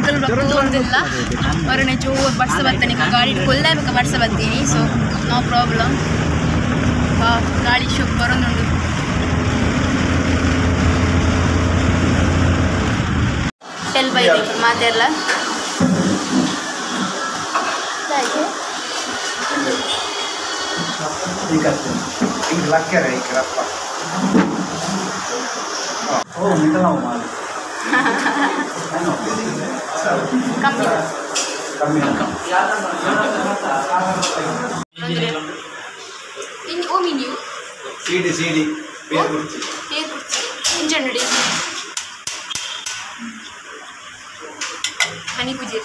ಎಂಕಲ್ ಹೊರನೆ ಜೋರು ಬರ್ಸ ಬರ್ತಾನೆ ಗಾಡಿ ಕೊಲ್ದಾಯ್ ಬರ್ಸ ಬರ್ತೀನಿ ಸೊ ನೋ ಪ್ರಾಬ್ಲಮ್ ಗಾಳಿ ಶೋಕ್ ಬರೋದುಂಡು ಟೆಲ್ ಬೈ ಮಾತೆಲ್ಲ ಕಮ್ಮಿ ಓ ಮೀನು ಸೀಡಿ ಸೀಡಿ ಬೇರೆ ಕುರ್ಚಿ ಬೇರೆ ಕುರ್ಚಿ ಇಂಜನ್ ನೋಡಿ ಹನಿ ಪೂಜೆ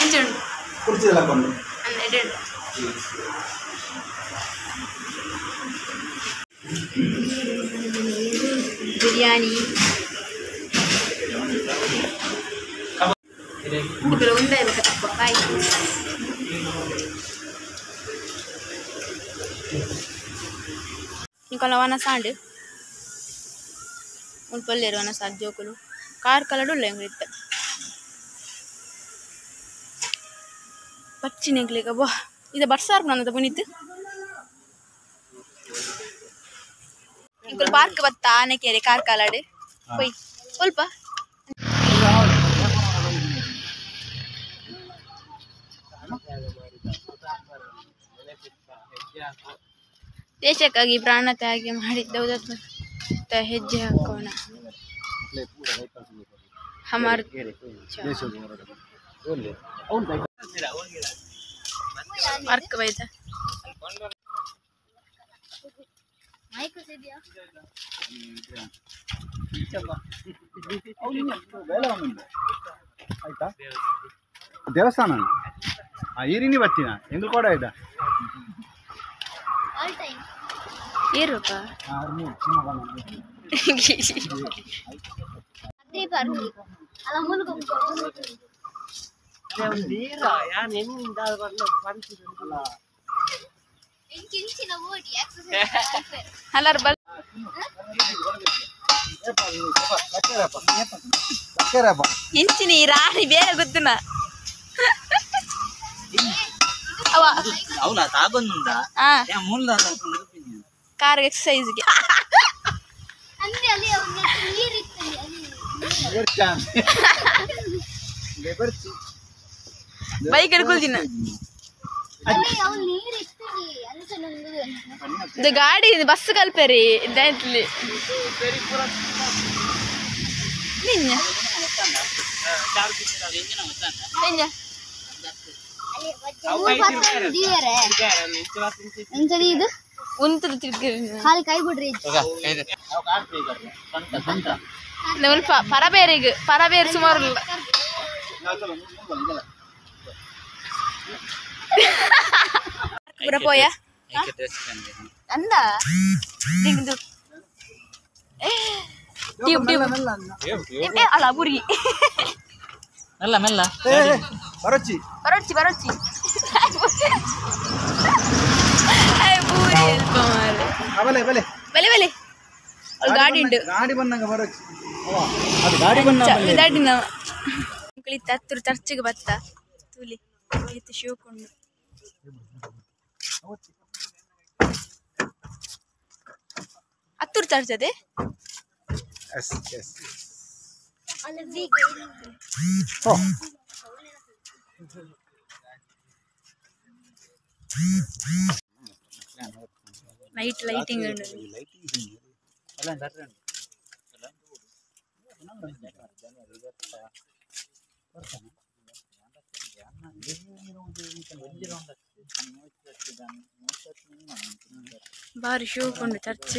ಇಂಜನ್ ಕುರ್ಚಿ ಎಲ್ಲ ಕೊಂಡು ಎಡೆಡ್ ಬಿರಿಯಾನಿ ಒಂದೇ ತಪ್ಪ ಬಾಯ್ ನಿಕೊಲ್ಲ ವನ ಸಾಂಡ್ ಉಂಡು ವನ ಸಾಂಡ್ ಜೋಕುಲು ಕಾರ್ ಕಲರ್ ಉಲ್ಲ ಎಂಗ್ಲಿತ್ತ ಪಚ್ಚಿನ ಎಂಕ್ಲೆಗ ಬಾ ಇದು ಬರ್ಸಾರ್ ನನ್ನ ಪುನೀತ್ ಎಂಕುಲು ಪಾರ್ಕ್ ಬತ್ತ ಆನೆಕೆರೆ ಕಾರ್ ಕಲಡ್ ಪೊಯ್ ಸ್ವಲ್ಪ ದೇಶಕ್ಕಾಗಿ ಪ್ರಾಣ ತ್ಯಾಗ ಮಾಡಿದ್ದ ಹೆಜ್ಜೆ ಹಾಕೋಣ ಹಮಾರ್ ಪಾರ್ಕ್ ಬೈದ ಆಯ್ತಾ ದೇವಸ್ಥಾನ ಈರಿನಿ ಬರ್ತೀನ ಎಂಗ್ಲು ಕೂಡ ಆಯ್ತಾ ಏರುಪ್ಪ ಅಲ್ಲಾರ ಬಲ್ ಇಂಚಿನ ಈ ರಾಣಿ ಬೇರೆ ಗೊತ್ತಿನ ಅವ అవునా తాగొందుందా ಮೂಲ ಕಾರ್ ಎಕ್ಸಸೈಸ್ಗೆ ಬೈಕ್ ಹಿಡ್ಕೊಳ್ತೀನಿ ಇದು ಗಾಡಿ ಬಸ್ ಕಲ್ಪೇರಿ ಇದ್ದಾಯ್ತಲ್ಲಿ ನಿನ್ನೆ ನಿನ್ನೆ ಇದು ಉಂತದ ತಿರ್ಗಿ ಕಾಲು ಕೈ ಬಿಡ್ರಿ ಪರಬೇರಿಗೆ ಪರಬೇರು ಸುಮಾರು ಪೂರ ಪೋಯ ಅಂದ ಟ್ಯೂಬ್ ಟ್ಯೂಬ್ ಅಲ್ಲ ಬುರಿ ಮೆಲ್ಲ ಮೆಲ್ಲ ಬರೋಚಿ ಬರೋಚಿ ಬರೋಚಿ ಬೂರಿ ಎಲ್ಪ ಮಾರೆ ಬಲೆ ಬಲೆ ಬಲೆ ಬಲೆ ಅವ್ಳು ಗಾಡಿ ಉಂಟು ಗಾಡಿ ಬಂದಂಗ ಬರೋಚಿ ಅದು ಗಾಡಿ ಬಂದ ದಾಡಿನ ಮಕ್ಕಳಿತ್ತು ಹತ್ತಿರ ಚರ್ಚಿಗೆ ಬತ್ತ ತೂಲಿ ಈತ ಶಿವಕೊಂಡು ಹತ್ತೂರು ಚರ್ಚ್ ಅದೇ ಎಸ್ ಎಸ್ ನೈಟ್ ಲೈಟಿಂಗ್ ಉಂಟು ಬಾರಿ ಶೋಕುಂಡು ಚರ್ಚ್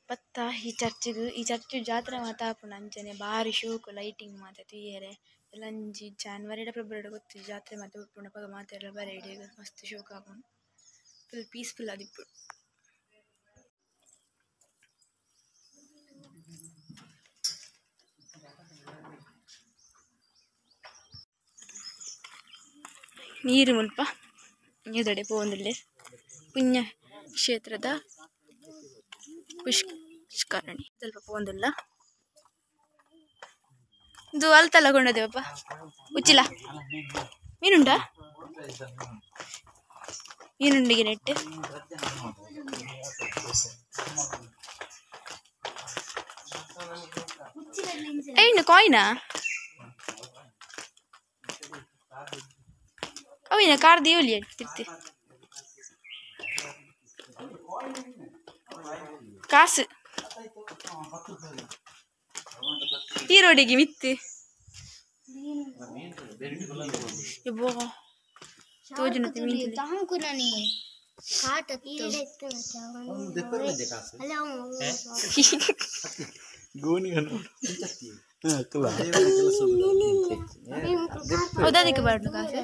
ಪತ್ತ ಈ ಚರ್ಚಿಗ್ ಈ ಚರ್ಚ್ ಜಾತ್ರೆ ಮಾತ ಆಪುಂಡು ಅಂಚನೆ ಬಾರಿ ಶೋಕು ಲೈಟಿಂಗ್ ಮಾತ ತೂಯೆರೆ ಲಂಜಿ ಜಾನ್ವರಿ ಫೆಬ್ರವರಿ ಗೊತ್ತು ಜಾತ್ರೆ ಮಾತ ಉಪ್ಪುಂಡು ಅಪಗ ಮಾತೆರ್ಲ ಬರಡ್ ಮಸ್ತ್ ಶೋಕು ಆಪುಂಡು ಫುಲ್ ಪೀಸ್ಫುಲ್ ಆದಿಪ್ಪುಂಡು. ನೀರು ಮುಲ್ಪ ನೀರ್ದಡೆ ಪೋವೊಂದುಲ್ಲೆರ್ ಪುಣ್ಯ ಕ್ಷೇತ್ರದ ಪುಷ್ಕರಣಿ ಸ್ವಲ್ಪ ಪೋವೊಂದುಲ್ಲ ಇದು ಅಲ್ತಲ್ಲ ಕೊಂಡದೇವಪ್ಪ ಉಚ್ಚಿಲ ಮೀನುಂಡಾ ಮೀನುಂಡಿಗೆ ನೆಟ್ಟು ಏನು ಕಾಯಿನಾ ಅವಿನ ಕಾರ್ ದೇವಲಿ ತಿರ್ತಿ ಕಾಸು ಈ ರೋಡಿಗೆ ಮಿತ್ತು ಹೌದಾ ಬಾರ್ದು ಕಾಸು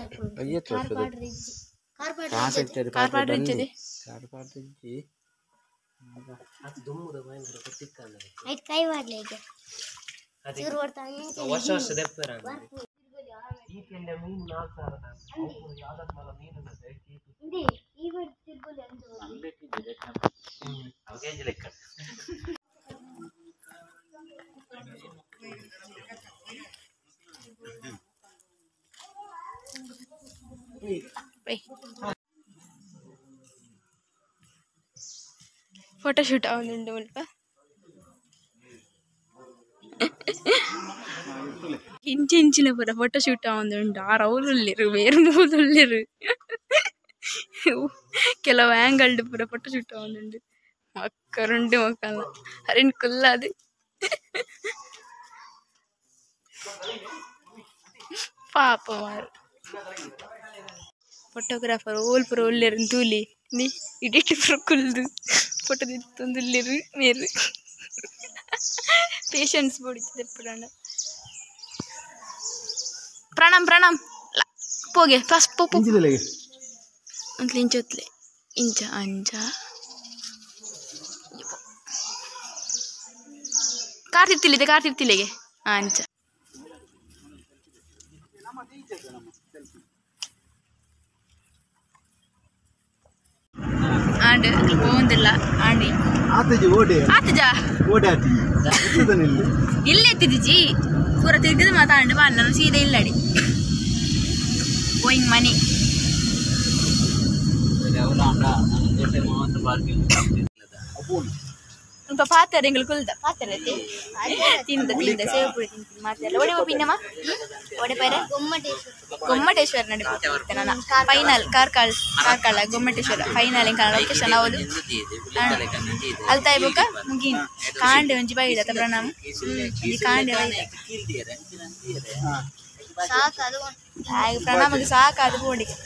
ಫೋಟೋಶೂಟ್ ಅವನುಂಡು ಮುಲ್ಪ ಇಂಚಿ ಇಂಚಿನ ಪೂರ ಫೋಟೋಶೂಟ್ ಅವನುಂಡು ಆರು ಅವ್ರುಲ್ಲೆರು ಬೇರೆ ಮೂದುಲ್ಲೆರು ಕೆಲವು ಆ್ಯಂಗಲ್ಡ್ ಪೂರ ಫೋಟೋಶೂಟ್ ಅವನುಂಡು ಮಕ್ಕರುಂಡು ಮಕ್ಕಳ ಅರಿನ್ ಕುಲ್ಲಾದು ಪಾಪ ಮಾರು ಫೋಟೋಗ್ರಾಫರ್ ಓಲ್ ಪೂರ ಒಲ್ಲೆರು ತೂಲಿ ನೀ ಇಡೀ ಪೂರ ಕುಲ್ದು ಫೋಟೋ ದಿತ್ತೊಂದುಲ್ಲೆರು ಮೇರು ಪೇಷನ್ಸ್ ಬೋಡಿತ್ತದೆ ಪುರಾಣ ಪ್ರಣಾಮ್ ಪ್ರಣಾಮ್ ಪೋಗೆ ಫಸ್ಟ್ ಪೋ ಪೋ ಅಂತ್ಲೆ ಇಂಚೊತ್ಲೆ ಇಂಚ ಅಂಚ ಕಾರ್ ತಿರ್ತಿಲ್ಲಿದೆ ಕಾರ್ ತಿರ್ತಿಲ್ಲಿಗೆ ಅಂಚ ಆಂಡ್ ಪೋವೊಂದಿಲ್ಲ ಆಂಡಿ ಆತಜಿ ಓಡೆ ಆತಜಾ ಓಡೆ ಆತಿ ಇಲ್ಲ ಎತ್ತಿದಿಜಿ ಪೂರ ತಿರ್ಗಿದ ಮಾತಾಂಡು ಬಾ ನಾನು ಸೀದಾ ಇಲ್ಲಡಿ ಗೋಯಿಂಗ್ ಮನಿ ಸ್ವಲ್ಪ ಪಾತ್ರೆ ಎಂಗಳು ಕುಲ್ದ ಪಾತ್ರೆ ತಿಂದ ತಿಂದ ಸೇವೆ ಪುಡಿ ತಿಂತೀನಿ ಮಾತೆಲ್ಲ ಒಡೆ ಪಿನ್ನಮ್ಮ ಒಡೆ ಪೈರೆ ಗೊಮ್ಮಟೇಶ್ವರ ನಡೆ ನನ್ನ ಫೈನಲ್ ಕಾರ್ಕಳ ಕಾರ್ಕಳ ಗೊಮ್ಮಟೇಶ್ವರ ಫೈನಲ್ ಎಂಕ ಲೊಕೇಶನ್ ಅವಳು ಅಲ್ತಾಯ್ ಬೊಕ ಮುಗಿನ್ ಕಾಂಡೆ ಒಂಜಿ ಬೈದ ಪ್ರಣಾಮ್ ಒಂಜಿ ಕಾಂಡೆ ಬೈದ ಪ್ರಣಾಮಗೆ ಸಾಕಾದು ಬೋಂಡಿಗೆ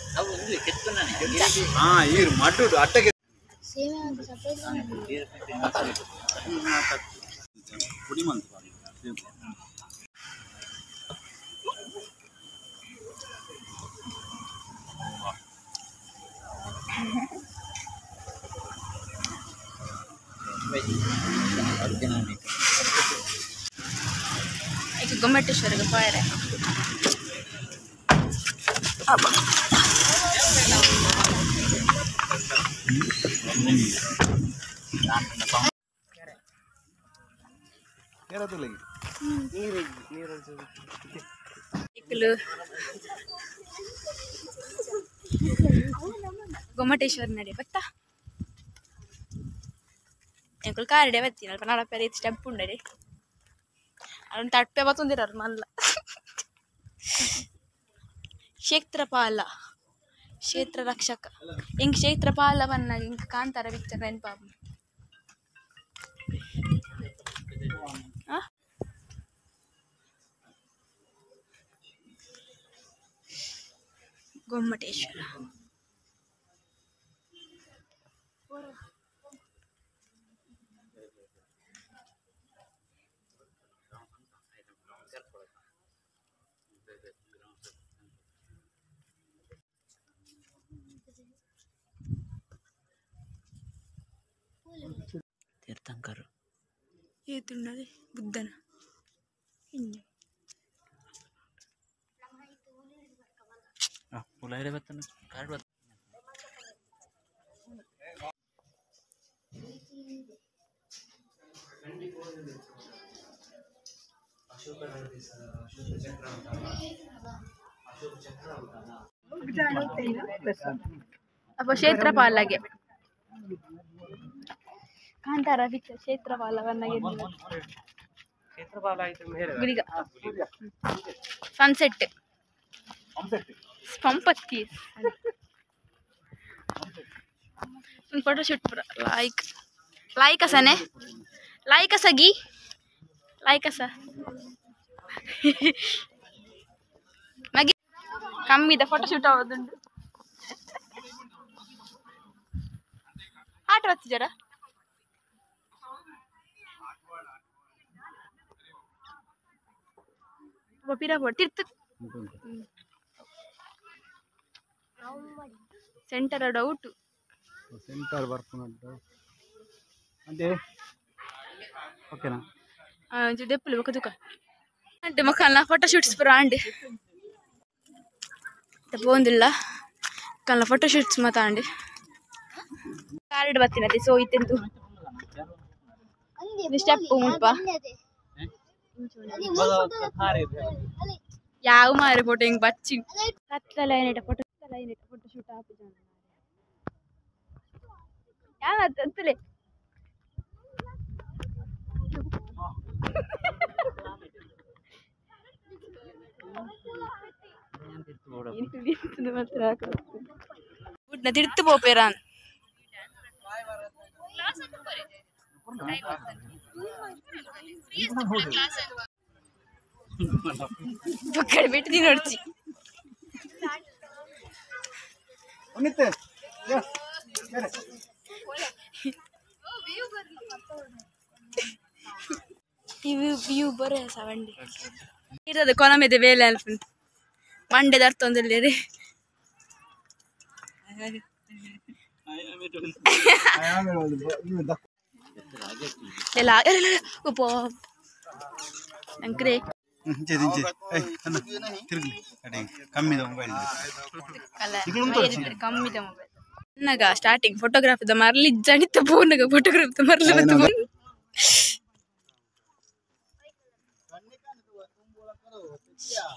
ಗೊಮ್ಮಟೇಶ್ವರಗೆ ಪೋಯರೆ ಗೊಮ್ಮಟೇಶ್ವರ ನಡೆ ಬತ್ತಾ ಎಂಕುಲು ಕಾರಿಡೆ ಬತ್ತೀನಿ ಅಲ್ಪ ನಡಪೆರೆ ಸ್ಟೆಪ್ ಉಂಡಡೆ ಅದನ್ನು ತಟ್ಟೆ ಬತ್ತೊಂದಿರರು ಮಲ್ಲ ಕ್ಷೇತ್ರಪಾಲ ಕ್ಷೇತ್ರ ರಕ್ಷಕ ಹಿಂಗೆ ಕ್ಷೇತ್ರಪಾಲ ಬನ್ನ ಹಿಂಗೆ ಕಾಂತಾರ ಪಿಕ್ಚರ್ ನೆನಪಾಪ ಗೊಮ್ಮಟೇಶ್ವರ ಏತುಂಡದೆ ಬುದ್ಧನ ಅಪ್ಪ ಕ್ಷೇತ್ರಪಾಲಗೆ ಕಾಂತಾರ ಪಿಕ್ಚರ್ ಕ್ಷೇತ್ರಪಾಲವನ್ನಾಗಿ ಗುಳಿಗ ಸನ್ಸೆಟ್ ಪಂಪತ್ತಿ ಫೋಟೋ ಶೂಟ್ ಪೂರ ಲೈಕ್ ಲೈಕ್ ಅಸನೆ ಲೈಕ್ ಅಸಗಿ ಲೈಕ್ ಅಸ ಮಗಿ ಕಮ್ಮಿದ ಫೋಟೋ ಶೂಟ್ ಆಗೋದುಂಟು ಆಟ ಬತ್ತಿಜರ ಪಿರ ತಿರ್ತು ಸೆಂಟರ್ ಡೌಟ್ ಸೆಂಟರ್ ಬರ್ಪುನಡ್ಡು ಅಂದೆ ಓಕೆನಾ ದೆಪ್ಪುಲು ಬೊಕ ತುಕ ಅಂಟೆ ಮಕ್ಕಳ ಫೋಟೋ ಶೂಟ್ಸ್ ಪೂರ ಆಂಡ್ ಪೋಂದಿಲ್ಲ ಕಲ್ಲ ಫೋಟೋ ಶೂಟ್ಸ್ ಮಾತ ಆಂಡ್ ಕಾರ್ಡ್ ಬತ್ತಿನತೆ ಸೊ ಇತ್ತೆಂತು ಸ್ಟೆಪ್ ಮುಲ್ಪ ಯಾವ ಮಾರೆ ಫೋಟೋ ಹಿಂಗ್ ಬಚ್ಚಿ ಕತ್ತಲ ಏನಿಟ ಫೋಟೋ ಏನಿಟ ಫೋಟೋ ಶೂಟ್ ಆಪು ಜನ ಯಾವ ಅಂತಲೇ ತಿರ್ತು ಪೋಪೇರಾನ್ ಪಕ್ಕಡ ಬಿಟ್ಟು ನೋಡ್ಚಿ ವ್ಯೂ ಬರ ಸವಂಡಿ ಇರೋದು ಕೊಲಮೆದೆ ಬೇಲೆ ಅಲ್ಪ ಮಂಡೆ ದರ್ತೊಂದಿಲ್ಲ ಎಲ್ಲ ಅಂಕ್ರೆ ಕಮ್ಮಿದ ಮೊಬೈಲ್ ನಗ ಸ್ಟಾರ್ಟಿಂಗ್ ಫೋಟೋಗ್ರಾಫಿದ ಮರ್ಲಿ ಜನಿತ ಪೂರ್ಣಗ ಫೋಟೋಗ್ರಾಫ್ ಮರ್ಲಿ ಬಂತು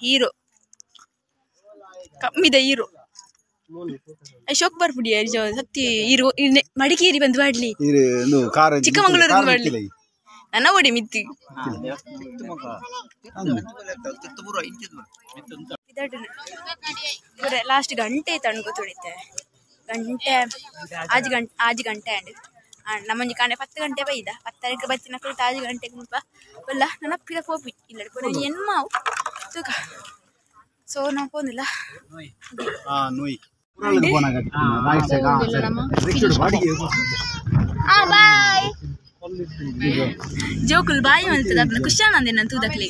ಹೀರೋ ಕಮ್ಮಿದ ಹೀರೋ ಅಶೋಕ್ ಬರ್ಪುಡಿ ಸತ್ತಿ ಹೀರೋ ಮಡಿಕೇರಿ ಬಂದು ಬಾಡ್ಲಿ ಚಿಕ್ಕಮಗಳೂರು ಬಾಡ್ಲಿ ನನ್ನ ಓಡಿ ಮಿತ್ತಿ ಲಾಸ್ಟ್ ಗಂಟೆ ತಣ್ಗು ತುಳಿತೆ ಗಂಟೆ ಆಜ್ ಗಂಟೆ ಆಜ್ ಗಂಟೆ ಅಂಡ್ ನಮ್ಮೊಂಜಿ ಕಾಂಡೆ 10 ಗಂಟೆ ಬೈದ 10 ಬತ್ತಿನ ಕುಳಿತು 5 ಗಂಟೆಗೆ ಮುಲ್ಪ ಬಲ್ಲ ನನ್ನ ಪಿರ ಪೋಪಿ ಇಲ್ಲ ಎನ್ಮಾವು ತೂಕ ಸೊ ನಾವು ಪೋಂದಿಲ್ಲ ಜೋಕುಲ್ ಬಾಯಿ ಮಲ್ತದ ಖುಷಿ ಆನಂದ ತೂದಕ್ಲಿ.